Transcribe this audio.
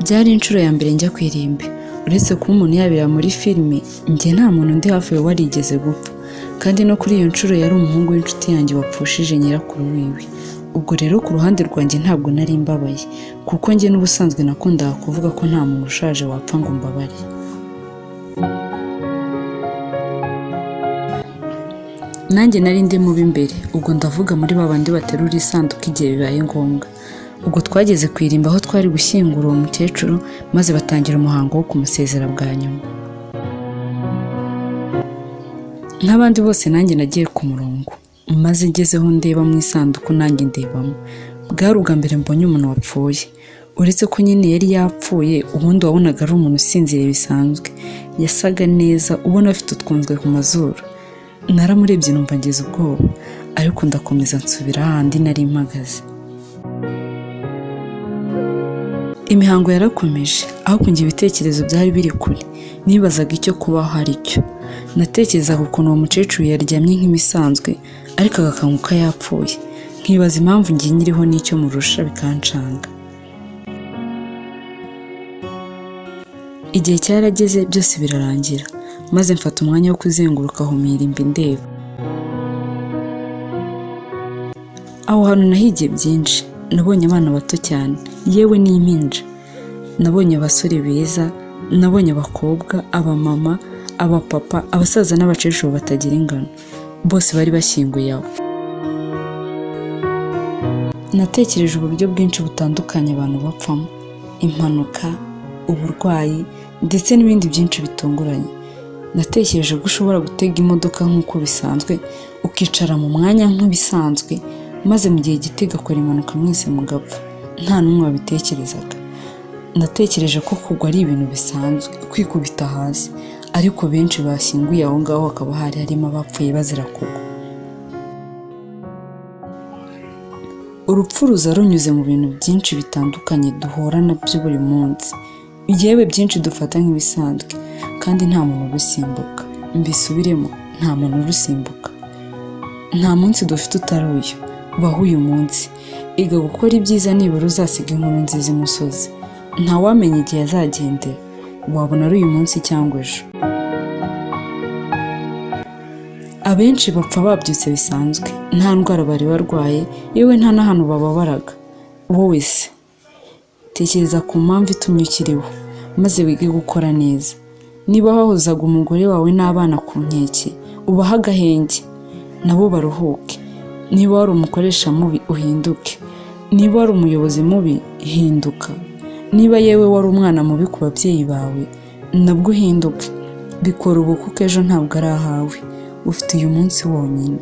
Byari inshuro ya mbere njya ku irimbi. Uretse kuba umuntu yabira muri filime, njye nta muntu undi hafi we warigeze gupfa. Kandi no kuri iyo nshuro yari umuhungu w'inshuti yanjye wapfushije nyirakuru wiwe. Ubwo rero ku ruhande rwanjye ntabwo nari mbabaye, kuko njye n'ubusanzwe nakundaga kuvuga ko nta muntu ushaje wapfa ngo mbabare. Nanjye nari ndi mu b'imbere, ubwo ndavuga muri ba bandi baterura isanduku igihe bibaye ngombwa. Ubwo twageze ku irimbi aho twari gushyingura uwo mukecuru, maze batangira umuhango wo kumusezera bwa nyuma. Nk'abandi bose nanjye nagiye ku murongo, maze ngezeho ndeba mu isanduku nanjye ndebamo. Bwari ubwa mbere mbonye umuntu wapfuye. Uretse ko nyine yari yapfuye, ubundi wabonaga ari umuntu usinziriye bisanzwe. Yasaga neza, ubona afite utwunzwe ku mazuru. Naramurebye numva ngize ubwoba, ariko ndakomeza nsubira hahandi nari mpagaze. Imihango yarakomeje, ariko njye ibitekerezo byari biri kure. Nibazaga icyo kubaho ari cyo. Natekerezaga ukuntu uwo mukecuru yaryamye nk'ibisanzwe, ariko agakanguka yapfuye. Nkibaza impamvu njye nyiriho n'icyo murusha bikancanga. Igihe cyarageze byose birarangira, maze mfata umwanya wo kuzenguruka aho mu irimbi ndeba. Aho hantu nahigiye byinshi, nabonye abana bato cyane, yewe n'impinja. Nabonye abasore beza, nabonye abakobwa, abamama, abapapa, abasaza n'abakecuru batagira ingano. Bose bari bashyinguye aho. Natekereje uburyo bwinshi butandukanye abantu bapfamo, impanuka, uburwayi ndetse n'ibindi byinshi bitunguranye. Natekereje ko ushobora gutega imodoka nk'uko bisanzwe, ukicara mu mwanya nk'ibisanzwe, maze mu gihe gito igakora impanuka mwese mugapfa, nta n'umwe wabitekerezaga. Natekereje ko kugwa ari ibintu bisanzwe, kwikubita hasi, ariko benshi bashyinguye aho ngaho hakaba hari harimo abapfuye bazira kugwa. Urupfu ruza runyuze mu bintu byinshi bitandukanye duhura nabyo buri munsi, yewe byinshi dufata nk'ibisanzwe, kandi nta muntu urusimbuka. Mbisubiremo, nta muntu urusimbuka. Nta munsi dufite utari uyu. Baho uyu munsi. Iga gukora ibyiza nibura uzasiga inkuru nziza imusozi. Ntawamenya igihe azagendera, wabona ari uyu munsi cyangwa ejo. Abenshi bapfa babyutse bisanzwe, nta ndwara bari barwaye, yewe nta n'ahantu bababaraga. Wowe se? Tekereza ku mpamvu itumye ukiriho, maze wige gukora neza. Niba wahozaga umugore wawe n'abana ku nkeke, ubahe agahenge, nabo baruhuke. Niba wari umukoresha mubi, uhinduke. Niba wari umuyobozi mubi, hinduka. Niba yewe wari umwana mubi ku babyeyi bawe, nabwo uhinduke. Bikora ubu kuko ejo ntabwo ari ahawe. Ufite uyu munsi wonyine.